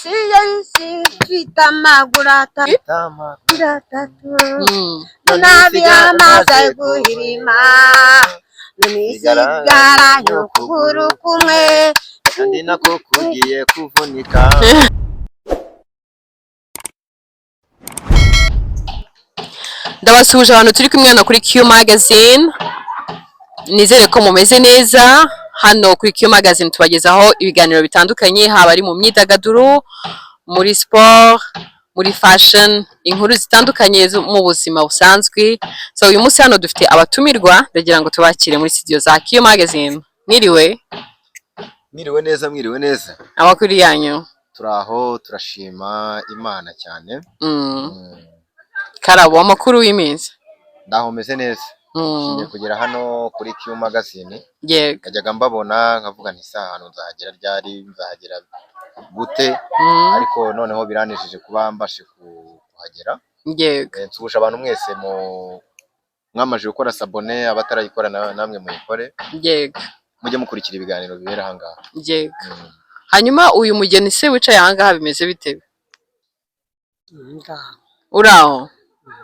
Isi yahise ifite amaguru atatu, nabi amaze guhirima, none isigaranye ukuguru kumwe. Kandi nako kugiye kuvunika. Ndabasuhuje abantu turi kumwe hano kuri Q Magazine, nizere ko mumeze neza. Hano kuri Q Magazine tubagezaho ibiganiro bitandukanye, haba ari mu myidagaduro, muri sport, muri fashion, inkuru zitandukanye zo mu buzima busanzwe. So uyu munsi hano dufite abatumirwa, ndagira ngo tubakire muri studio za Q Magazine. Mwiriwe? Mwiriwe neza, mwiriwe neza. Amakuru yanyu? Turaho, turashima Imana cyane. Karabo, amakuru y'iminsi? Ndaho, meze neza. Nshimiye kugera hano kuri Q Magazine. Najyaga mbabona nkavuga nti: "Se ahantu nzahagera ryari? Nzahagera gute?" Ariko noneho biranejeje kuba mbashe kuhagera. Nsuhuje abantu mwese mu mwamaze gukora s'abonner, abatarayikora namwe muyikore, mujye mukurikira ibiganiro bibera aha ngaha. Hanyuma uyu mugeni se wicaye aha ngaha, bimeze bite? Uri aho,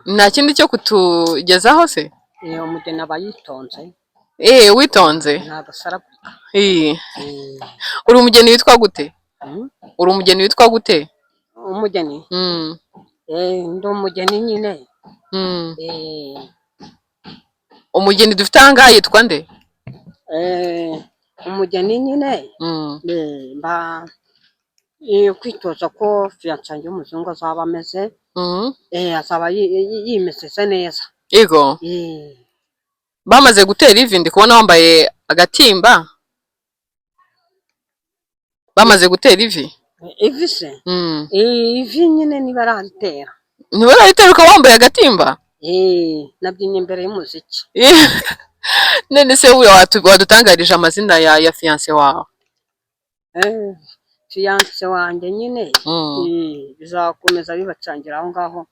nta kindi cyo kutugezaho se? Iyo umugeni aba yitonze. Eh, witonze. Ntabwo asaragurika. Uri umugeni witwa gute? Uri umugeni witwa gute? Umugeni? Ndi umugeni nyine. Umugeni dufite aha ngaha yitwa nde? Umugeni nyine, mba kwitoza ko fiancé yanjye y'umuzungu azaba ameze, azaba yimeseze neza. Yego. Bamaze gutera ivi? Ndi kubona wambaye agatimba, bamaze gutera ivi? Ivi se? Ivi nyine niba araritera. Ntibarayitera ukaba wambaye agatimba? Nabyinnye imbere y'umuziki. None se wowe wadutangarije amazina ya fiancé wawe? Fiancé wanjye nyine, bizakomeza bibacangira aho ngaho,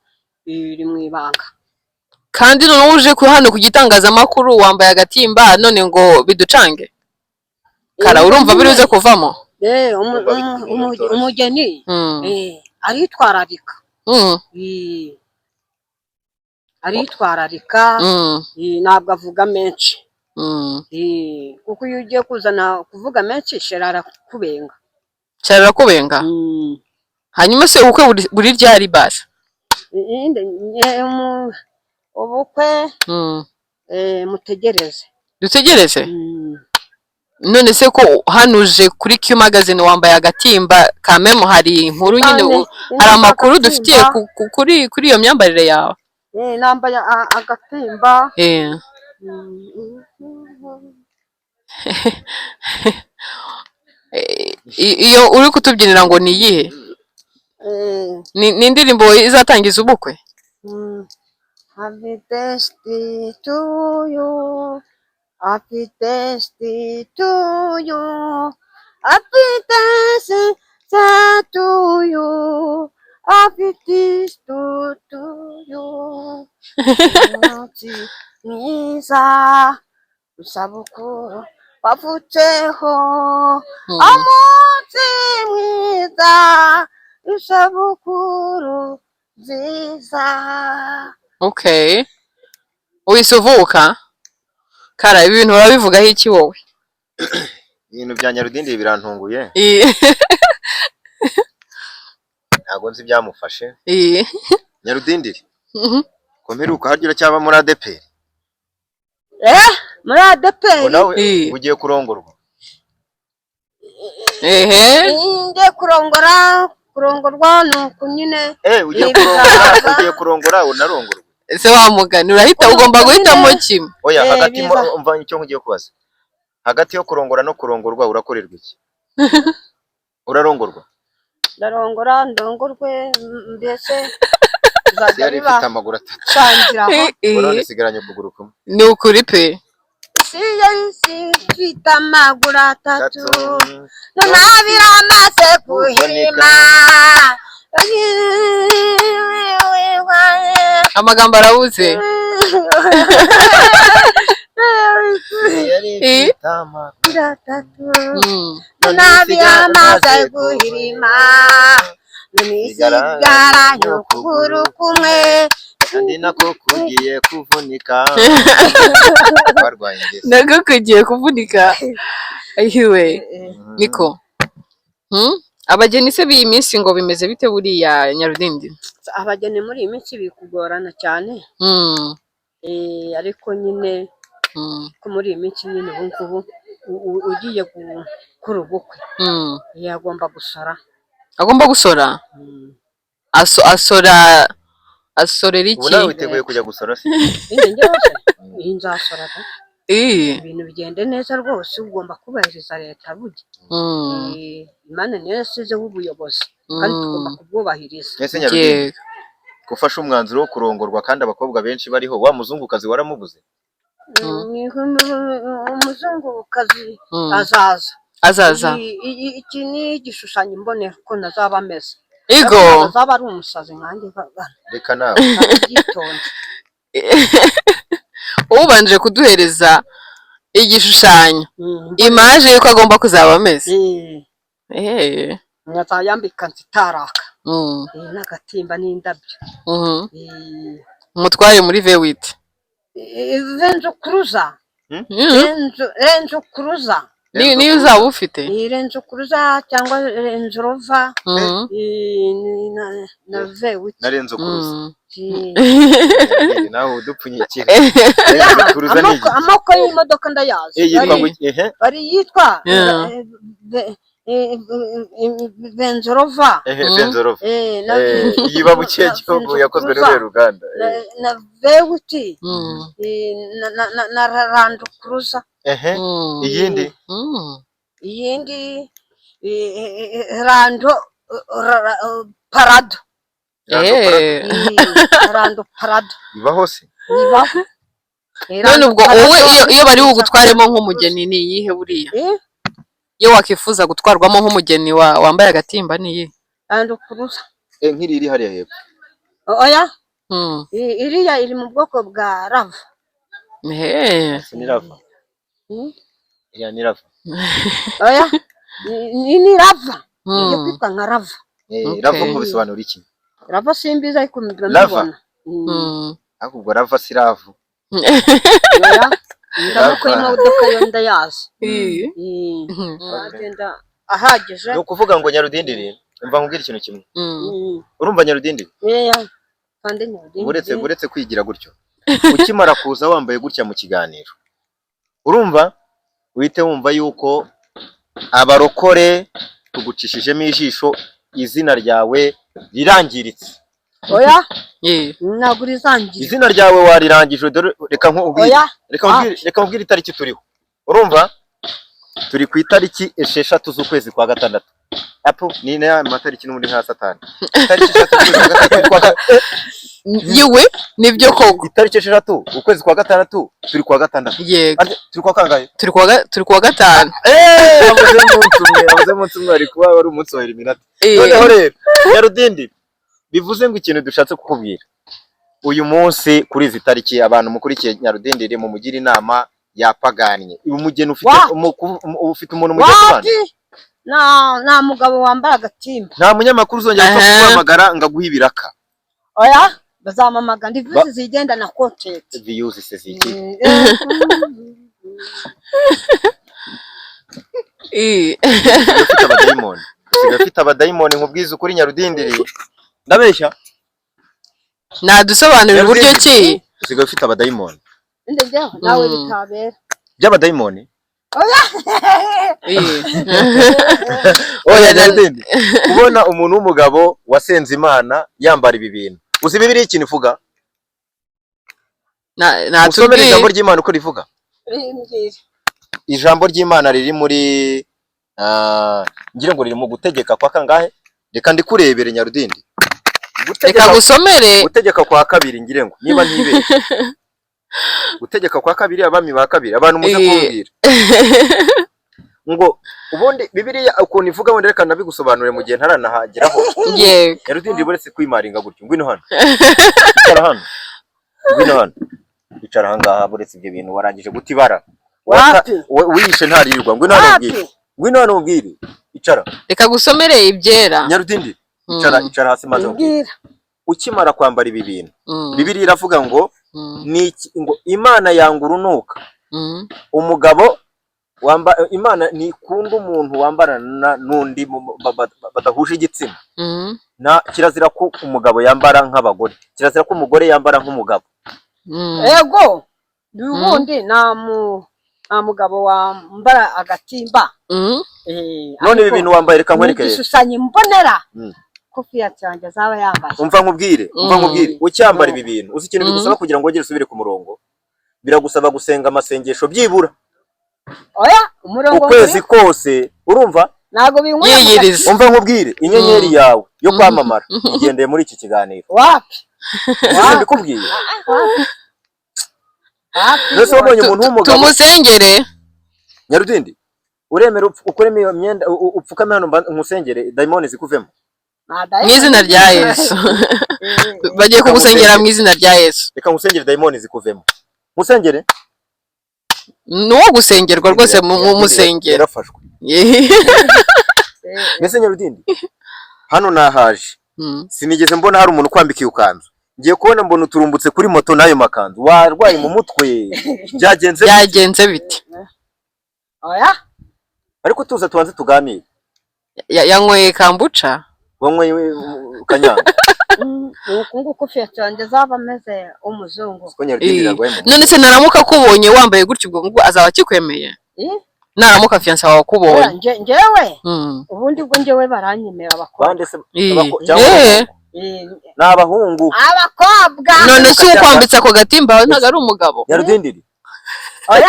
biri mu ibanga. Kandi noneho uje ku hano ku gitangazamakuru wambaye agatimba, none ngo biducange kara, urumva biri buze kuvamo? Urumva bifite ibintu. Umugeni aritwararika. Aritwararika, ntabwo avuga menshi. Kuko iyo ugiye kuzana kuvuga menshi, chéri arakubenga. Cyane, arakubenga. Hanyuma se ubukwe buri ryari basi? Ubukwe, mutegereze. Dutegereze. None se ko hano uje kuri Q Magazine wambaye agatimba kamemo, hari inkuru nyine, Cyane, hari amakuru dufitiye agatimba. kuri iyo myambarire yawe? Nambaye agatimba. Iyo uri kutubyinira ngo ni iyihe? Ni indirimbo izatangiza ubukwe? Happy birthday to you. Happy birthday to you. Happy birthday to you. Happy birthday to you. Umunsi mwiza, isabukuru wavutseho. Umunsi mwiza, isabukuru nziza. Okay, uhise uvuka kara, ibi bintu urabivugaho iki wowe? Ibintu bya Nyarudindi birantunguye. Ntabwo nzi ibyamufashe. Nyarudindiri, ko mperuka harya uracyaba muri ADEPR? Muri ADEPR. Ngo nawe ugiye kurongorwa? Ehe. Ngiye kurongora, kurongorwa ni uku nyine. Ugiye Ni kurongora? bizaza. Ugiye kurongora unarongorwa? Ese wa mugani, urahita, ugomba guhitamo kimwe. Oya, hagati biza. Umva icyo ngiye kubaza: hagati yo kurongora no kurongorwa urakorerwa iki? Urarongorwa? Ndarongora, ndongorwe, mbese bizajya Yari biba ifite amaguru atatu, sangira aho. Ngo none isigaranye ukuguru kumwe. Ni ukuri pe. Isi yahise ifite amaguru atatu, Atatu. None abiri amaze guhirima. Amagambo arabuze. Yari ifite amaguru Atatu, Mm. none abiri amaze guhirima. Nisigaranye ukuguru kumwe. Kandi nako kugiye kuvunika, barwaye ingese. Nako kugiye kuvunika, ayiwe. Niko. Abageni se b'iyi minsi ngo bimeze bite buriya, Nyarudindi? Abageni muri iyi minsi biri kugorana cyane. Ariko nyine ko muri iyi minsi nyine ubu ngubu ugiye gukora ubukwe yagomba gusora. Agomba gusora? Asora asorera Ubu iki? nawe witeguye kujya gusora se? Nyine njyewe se, iyi nzasora da. Ibintu bigende neza rwose, ugomba kubahiriza leta burya. Imana niyo yasizeho ubuyobozi kandi tugomba kubwubahiriza. Ese Nyarudindi, Yego. gufashe umwanzuro wo kurongorwa kandi abakobwa benshi bariho, wa muzungukazi waramubuze? Umuzungukazi azaza. Azaza. Iki ni igishushanyo mbonera ukuntu azaba ameze. Igo. Azaba ari umusazi nkanjye. Reka nawe. Yitonze. Ubanje kuduhereza igishushanyo, image y'uko agomba kuzaba ameze. Nkazayambika nzitaraka n'agatimba n'indabyo. Umutware muri V8. Renzo Cruiser. Renzo Cruiser. Niyo uzaba ufite. Ni Renzo Cruiser cyangwa Renzo Rover. Na V8. Na Renzo Cruiser. Nawe udupfunyikira. Renzo Cruiser ni Amoko iki? Amoko y'imodoka ndayazi. Yitwa ngo iki? Ehe. Bari yitwa Renzo Rover. Ehe, Renzo Rover. Na Iyi mu kihe na gihugu? Renzo Yakozwe Cruiser, n'uruhe ruganda? Na V8 na Land Cruiser. Ehe, iyindi? Iyindi Rando Parado. Rando Parado. Rando Parado. Ibaho se? Ibaho. None ubwo wowe iyo bari bugutwaremo nk'umugeni ni iyihe buriya? Iyo wakifuza gutwarwamo nk'umugeni wambaye agatimba ni iyihe? Rando Cruiser. Nk'iri iri hariya hepfo. Oya. Iriya iri mu bwoko bwa Rava. Se ni Rava? Iriya ni Rava? Oya, ni Rava, igiye kwitwa nka Rava. Rava ngo bisobanura iki? Rava simbizi, ariko Lava? mbibona. Ariko ubwo Rava si ravu? Oya, ndabona ko Rava. imodoka yo ndayazi. Agenda ahagije. Ni ukuvuga ngo Nyarudindiri, umva nkubwire ikintu kimwe. Urumva Nyarudindiri? Yeah. Kandi Nyarudindiri. Uretse kwigira gutyo, ukimara kuza wambaye gutya mu kiganiro, urumva uhite wumva yuko abarokore tugucishijemo ijisho, izina ryawe rirangiritse. Oya, ntabwo rizangira. Izina ryawe warirangije. Dore reka nkubwire. Oya. Reka nkubwire itariki turiho. Urumva, turi ku itariki 6 z'ukwezi kwa gatandatu. Apo ni n'aya matariki n'ubundi nka satani. Itariki 6 z'ukwezi kwa gatandatu Yewe, nibyo koko. Itariki 6 ukwezi kwa gatandatu, turi kwa gatandatu. Yego. Ate, turi kwa kangahe? Turi kuwa gatanu. Abuze umunsi umwe, abuze umunsi umwe, wari kuba wari umunsi wa Illuminati. Noneho rero Nyarudindi, bivuze ngo ikintu dushatse kukubwira uyu munsi kuri izi tariki, abantu mukurikiye Nyarudindiri mumugire inama, yapaganye. Umugeni ufite What? ufite umuntu mugiye kubana? Wapi, nta mugabo wambaye agatimba. Nta munyamakuru uzongera gupfa kuguhamagara ngo aguhe ibiraka. Oya, bazamamaga ndi views zigenda na content. Views se ziki? Usigaye ufite abadayimoni, usigaye ufite abadayimoni, nkubwize ukuri Nyarudindiri. Ndabeshya? Nadusobanurira uburyo ki. Usigaye ufite abadayimoni. Ndejyaho nawe bitabera. By'abadayimoni. Oya Nyarudindi, kubona umuntu w'umugabo wasenze Imana yambara ibi bintu, uzi Bibiliya ikintu ivuga? Usomere Natubwiye. ijambo ry'Imana uko rivuga. Rimbwire. Ijambo ry'Imana riri muri ngira ngo riri mu Gutegeka kwa kangahe? Reka ndikurebere, Nyarudindi. Reka gusomere. Gutegeka kwa kabiri, ngire ngo niba ntibeshye, Gutegeka kwa kabiri, Abami ba kabiri, abantu muze kumbwira ngo ubundi Bibiliya ukuntu ivuga. Wenda reka nabigusobanurire mu gihe ntaranahageraho. Yego. Nyarudindi, buretse kwimaringa gutyo, ngwino hano, icara hano, ngwino hano, icara ahangaha. Buretse ibyo bintu, warangije guta ibara. Wapi? Wiyishe ntaririrwa. Ngwino hano Wapi? ubwire, ngwino hano ubwire, icara. Reka gusomere ibyera. Nyarudindi. Icara, icara hasi maze nkubwire. Mbwira. Ukimara kwambara ibi bintu, Bibiliya iravuga ngo ni ngo Imana yanga urunuka umugabo wamba. Imana ntikunda umuntu wambarana n'undi badahuje igitsina. Na kirazira ko umugabo yambara nk'abagore, kirazira ko umugore yambara nk'umugabo. Ego, ubundi nta mugabo wambara agatimba. None ibi Ariko bintu wambaye, reka ni nkwereke rero. igishushanyo mbonera ko fiancé wanjye azaba yambaye. Umva nkubwire, umva nkubwire. Ucyambara ibi bintu, uzi ikintu bigusaba kugira ngo wongere usubire ku murongo? Biragusaba gusenga amasengesho byibura Oya, umurongo ukwezi kose, urumva? Ntabwo binywera mu Yiyiriza. Umva nkubwire, inyenyeri yawe yo kwamamara igendeye muri iki kiganiro. Wapi. Ese mbikubwiye? Wapi. Mbese wabonye umuntu w'umugabo? Tumusengere. Nyarudindi, uremera ukuremo iyo myenda, upfukame hano nkusengere, dayimoni zikuvemo? Mu izina rya Yesu. Bagiye kugusengera mu izina rya Yesu. Reka nkusengere, dayimoni zikuvemo, nkusengere. Ni uwo gusengerwa rwose, mu musengero. Yarafashwe. Mbese Nyarudindi, hano nahaje, sinigeze mbona hari umuntu ukwambika iyo kanzu. Ngiye kubona mbona uturumbutse kuri moto n'ayo makanzu. Warwaye mu mutwe, byagenze bite? Byagenze bite? Oya. Ariko tuza tubanze tuganire. Yanyweye kombucha. Wanyweye kanyanga? Uku nguku fiancé wanjye azaba ameze, umuzungu. Ko Nyarudindi yarwaye mu mutwe. None se naramuka akubonye wambaye gutyo, ubwo ngubwo azaba akikwemeye? Eh? Naramuka fiancé wawe Oya, akubonye. Njyewe ubundi bwo njyewe baranyemera abakobwa. Bande se? Cyangwa abahungu? Ni abahungu. Abakobwa. None se ukwambitse ako gatimba ntabwo ari umugabo? Nyarudindiri. Oya,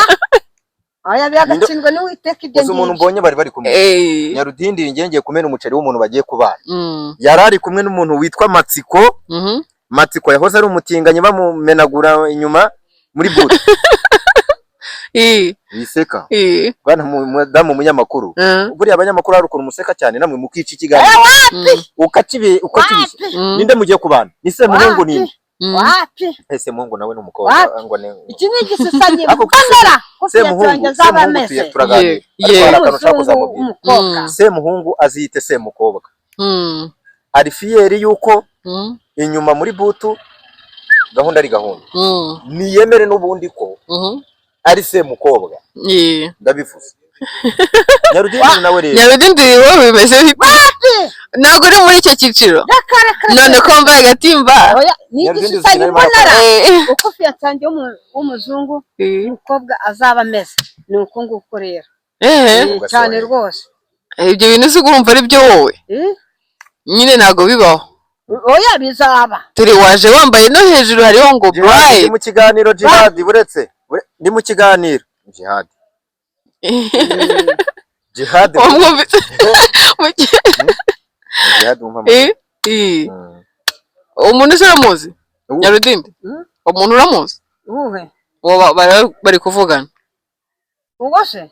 oya, biragatsindwa n'Uwiteka ibyo Uzi umuntu ngibyo. mbonye bari bari kumwe? Nyarudindiri, ngiye ngiye kumena umuceri w'umuntu bagiye kubana. Yari ari kumwe n'umuntu witwa Matsiko. Matsiko yahoze ari umutinganyi, bamumenagura inyuma muri boot. Wiseka. Bwana mudamu munyamakuru, buriya abanyamakuru hari ukuntu museka cyane namwe mukica ikiganiro, ukakibishya. Ninde mugiye kubana? Ni Semuhungu? Ninde? Wapi. Semuhungu nawe ni umukobwa. Wapi. Ngo ni Iki ni igishushanyo Ako mbonera ko fiancé Semuhungu, wanjye azaba Semuhungu ameze. turaganira, ariko hari akantu ushaka Umuzungu kuzamubwira. w'umukobwa. Semuhungu aziyite Semukobwa. Ari fier yuko inyuma muri boot gahunda ari gahunda. Niyemere n'ubundi ko ari Semukobwa. Ndabivuze. Nyarugenge nawe rero. Nyarudindiri, wowe bimeze bite? Ntabwo uri muri icyo cyiciro? Reka, reka. None ko wambaye agatimba? Oya, ni Nyarugenge igishushanyo uzi mbonera uko fiancé wanjye w'umuzungu umukobwa azaba ameze, ni uku nguku rero. Cyane rwose. Ibyo bintu uzi urumva ari byo wowe? Eh? Nyine ntabwo bibaho. Oya, bizaba. Turi waje wambaye, no hejuru hariho ngo Jihad, ndi bride. mu kiganiro. Jihad, buretse ndi mu kiganiro. Jihad, Jihad. Wamwumvise? Jihad, wumva. Umuntu se uramuzi? Nyarudindi? Hmm? Umuntu uramuzi? Uwuhe? Uwo bari kuvugana. Ubwo se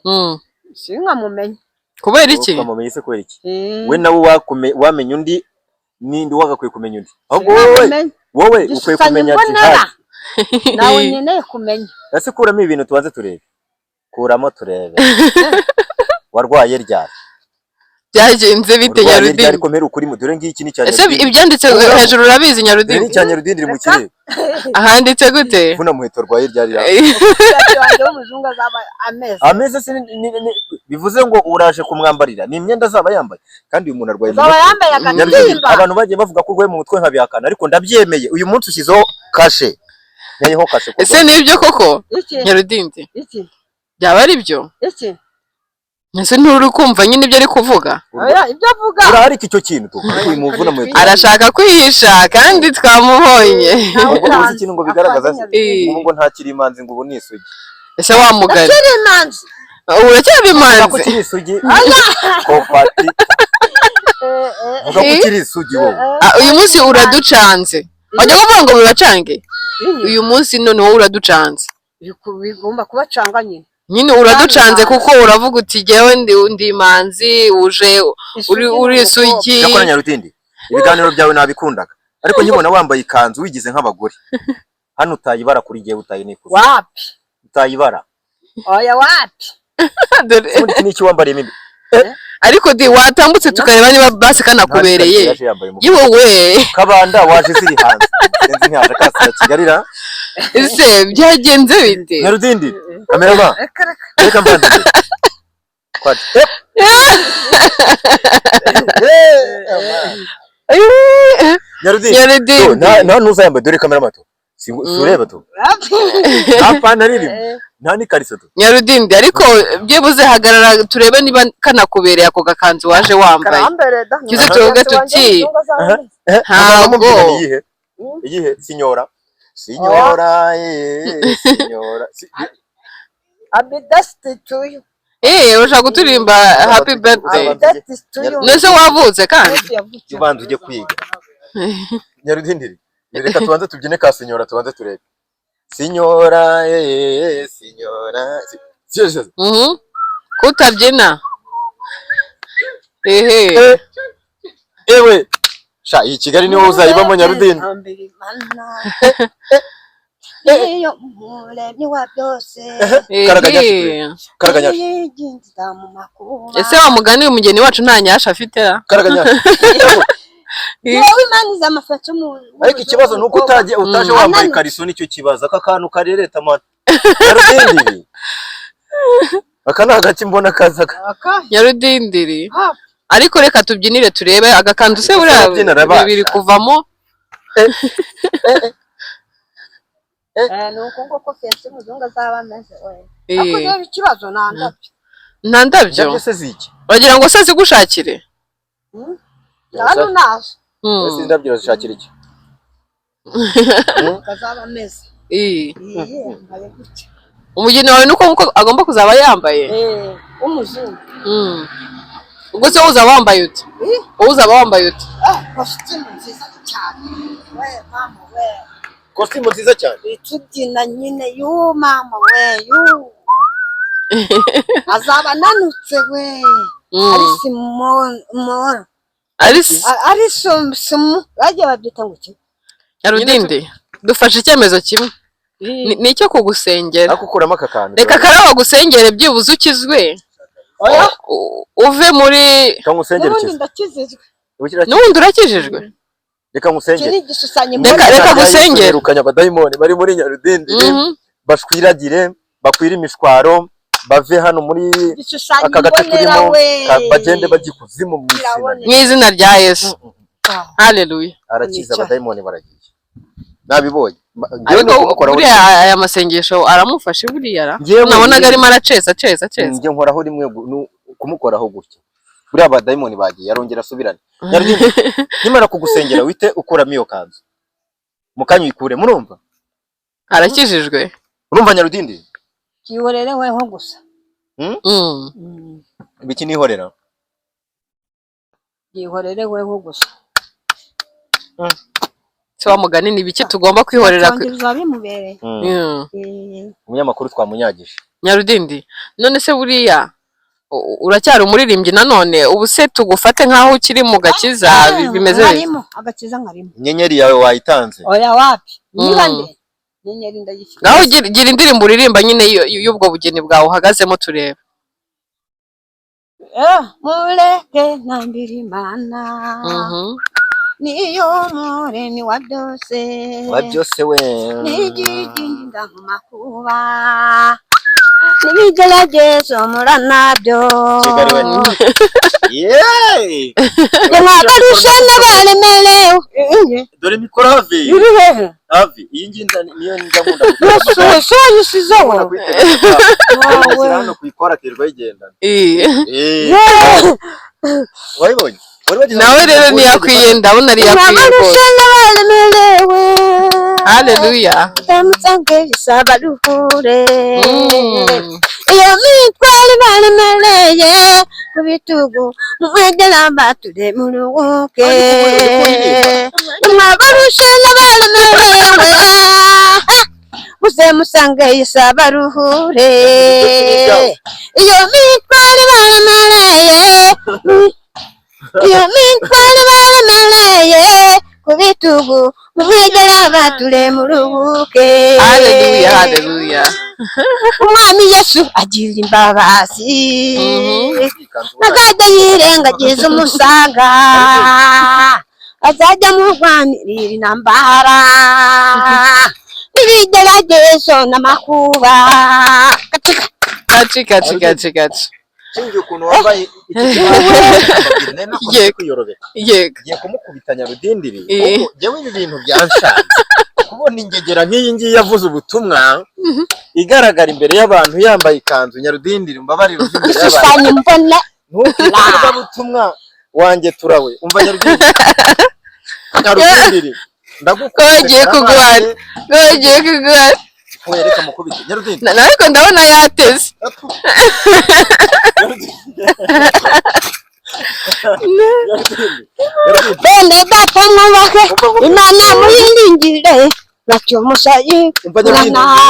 sinkamumenye. Kubera iki? Ukamumenye se kubera iki? We nawe wamenya undi, ninde wagakwiye kumenya undi? Ahubwo wowe, Sinkamumenye. wowe ukwiye Igishushanyo kumenya mbonera. Jihad. Nawe nkeneye kumenya. Ese kuramo ibintu tubanze turebe, kuramo turebe. Warwaye ryari? Byagenze bite? Urwaye ryari? Nyarudindi? Ko mperuka uri mu dore ngiki ni cya Ese Nyarudindi. ibyanditse Urabo. hejuru urabizi? Dore ni Nyarudindi? icya Nyarudindi mu kirere. Ahanditse gute? Vuna muheto, arwaye ryari? Fiancé wanjye w'umuzungu azaba ameze. Ameze se bivuze ngo uraje kumwambarira ni imyenda azaba yambaye, kandi uyu muntu arwaye mu Azaba mutwe. yambaye Nyarudindi, agatimba. abantu bagiye bavuga ko urwaye mu mutwe nkabihakana, ariko ndabyemeye uyu munsi ushyizeho kashe, nteyeho kashe ko Ese urwaye. nibyo koko? Iki? Nyarudindi? Iki? Byaba ari byo? Iki? Ese nturi kumva nyine ibyo ari kuvuga? Oya, ibyo avuga. Urahari icyo kintu tu, ariko uyu muvuna muheto. Arashaka kwihisha kandi twamubonye. Ntawe Ubwo uzi utanzi. ikintu ngo bigaragaza se? Eh. Ubu ngo ntakiri imanzi, ngo ubu ni isugi. Ese wa mugari? Ndakiri imanzi. Uracyari Vuga ko imanzi? ukiri isugi, kopati. Vuga ko ukiri isugi wowe. Ah, uyu munsi uraducanze. Wajya kuvuga ngo bibacange, uyu munsi noneho uraducanze. Bigomba kubacanga nyine. Nyine uraducanze, kuko uravuga uti jyewe ndi imanzi, uje uri Isugi uri ni isugi. Cyakora Nyarutindi, ibiganiro byawe nabikundaga, ariko nkibona wambaye ikanzu wigize nk'abagore hano, utayibara kuri jyewe, utayinikuza. Wapi. Utayibara. Oya, wapi. Dore. Ubundi iki ni iki wambariyemo imbere? Ariko di watambutse tukareba niba basi kanakubereye. Yaje yambaye umukara. Yewe we! Kabanda waje ziri hanze, sinzi ntiyaje kasira Kigalira. Ese byagenze bite? Nyarudindi, cameraman. Reka reka. Reka mbanze kwati. Nyarudindi. Nyarudindi. Nta ntuzayambaye, dore cameraman tu. Si ureba tu, nta pantaro irimo, nta n'ikariso tu. Nyarudindi, ariko byibuze hagarara turebe niba kanakubereye ako gakanzu waje wambaye. Karambere da. Tuze tuvuge tuti Ntabwo. Iyihe? Iyihe? Sinyora, sinyora, sinyora. Abidasti to you. Urashaka kuturirimba happy birthday? Abidasti to you. Nese wavutse kandi? Ubanza ujye kwiga. Nyarudindiri, reka tubanze tubyine ka sinyora, tubanze turebe. Sinyora, sinyora. Kutabyina ehe. Ewe sha, iyi Kigali niwo uzayibamo, Nyarudindi. Iyo muremyi wa byose. Karaganyasha, karaganyasha. Yinjiza mu makuba. Ese wa mugani uyu mugeni wacu nta nyasha afite ra? Karaganyasha. Yewe, Imana izi amafoto mu Ariko ikibazo ni uko utaje wambaye ikariso, nicyo kibazo. Aka kantu karereta mwana, Nyarudindiri, aka ni agaki mbona kaza? Aka. Nyarudindiri. Ha. Ariko reka tubyinire turebe agakanzu se Ariko buriya turabyina, arabasha. biri kuvamo. Ni uko nguko fiancé muzungu azaba ameze we. Ariko rero ikibazo nta ndabyo. Nta ndabyo? Ndabyo se ziki? Wagira ngo se zigushakire? Hano nazo. Ese indabyo urazishakira iki? Azaba ameze. Iyi yambaye gutya. Umugeni wawe nuko nkuko agomba kuzaba yambaye? W'umuzungu. Ubwo se wowe uzaba wambaye ute? Wowe uzaba wambaye ute? Ah, kositimu nziza cyane we, mama we. Kositimu nziza cyane. Tubyina nyine, yu mama we, yu azaba ananutse we. Ari simoro. Ari Ari sumu bagiye babyita ngo iki? Nyarudindi, dufashe icyemezo kimwe. Ni icyo kugusengera. Ariko ukuramo aka kantu. Reka karabo bagusengere byibuze ukizwe. Oya. Uve muri Reka ngusengere N'ubundi ukize. ndakizizwe. N'ubundi urakijijwe. Reka Iki ngusengere. ni igishushanyo. Reka gusengera. Birukanye abadayimoni bari muri Nyarudindi, bashwiragire, bakwire imishwaro, bave hano muri Igishushanyo aka gace mbonera turimo, we. bagende bajya ikuzimu mu izina. Kiraboneka. Mu izina rya Yesu. Haleluya. Arakiza. Nica. Abadayimoni baragiye, nabibonye. Njyewe Ariko ni ukumukoraho. buriya aya masengesho aramufashe buriya ra? Njyewe Nabonaga arimo araceza aceza aceza. Njye nkoraho rimwe, kumukoraho gutya, buriya abadayimoni bagiye, arongera asubirane. Nyarugenge, nimara kugusengera wite ukuramo iyo kanzu mukanya, uyikure, murumva? Arakijijwe. Urumva, Nyarudindi? Kihorere weho gusa. Ibiki nihorera? Yihorere weho gusa. Se wa mugani ni ibiki tugomba kwihorera? Cyangwa bizaba bimubereye. Umunyamakuru twamunyagije. Nyarudindi, none se buriya uracyari umuririmbyi nanone? Ubu se tugufate nk'aho ukiri mu gakiza? Bimeze bite? Nkarimo agakiza, nkarimo. Inyenyeri yawe wayitanze. Oya, wapi, niba nde inyenyeri ndayifite. Ngaho gira indirimbo uririmba nyine y'ubwo bugeni bwawe uhagazemo turebe. Mureke ntambire Imana. Niyo muremyi wa byose. Wa byose we. N'igiginda mu makuba n'ibigeragezo mura nabyo. Kigali we. Yeee! Mwabarusha n'abaremerewe. Dore mikoro hafi. Iri hehe? Hafi iyi ngiyi niyo njya nkunda. Yesu we, so wayisizeho? Kuyitega hano kuyikora akirirwa yigendana. Wayibonye? Wari wagize Nawe rero ntiyakwiye, ndabona ari yakwiye Mwabarusha rwose. n'abaremerewe. Haleluya. Ndamusange isabaruhure. Iyo mitwaro ibaremereye ku bitugu, mumwegera mbature muruhuke. Mwabarusha n'abaremerewe, muze musange isabaruhure. Iyo mitwaro ibaremereye, iyo mitwaro ibaremereye ku bitugu, mumwegera bature muruhuke. Haleluya, haleluya. Umwami Yesu agira imbabazi, ntakajya yirengagiza umusanga, azajya murwanirira intambara n'ibigeragezo n'amakuba. Gacika. Gaci gaci gaci gaci. Nshingiye ukuntu wambaye iki kibanza, kwiyorobeka, ngiye kumukubita nyarudindiri, kuko njyewe ibi bintu byanshanze kubona ingegera nk'iyi ngiyi yavuze ubutumwa igaragara imbere y'abantu yambaye ikanzu. Nyarudindiri, mbabarira, uve imbere y'abantu. Ishushanya mbone. Ntukite butumwa wanjye turawe. Umva nyarudindiri, nyarudindiri, Ko bagiye kuguhana. Ko bagiye kuguhana. Wereka mukubite nyarudindiri. Ariko ndabona yateze. Nyarudindiri, nyarudindiri. Bene data, mwubake Imana, muyiringire, ntacyo musayi. Umva nyarudindiri.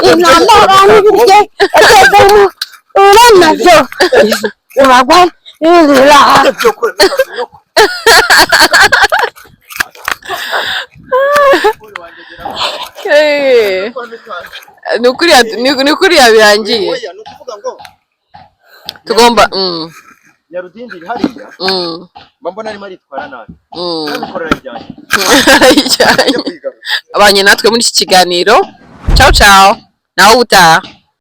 Intambara n'ibiryo agezemo ura nabyo uragwa inzira. Byo kure- Ni ukuriya birangiye. Oya, ni ukuvuga ngo Tugomba nyarudindiri hariya mba mbona arimo aritwara nabi. Nabikorera ijyanye. Arayijyanye. Njya kwiga. Abanye natwe muri iki kiganiro. Ciao ciao, nawe ubutaha.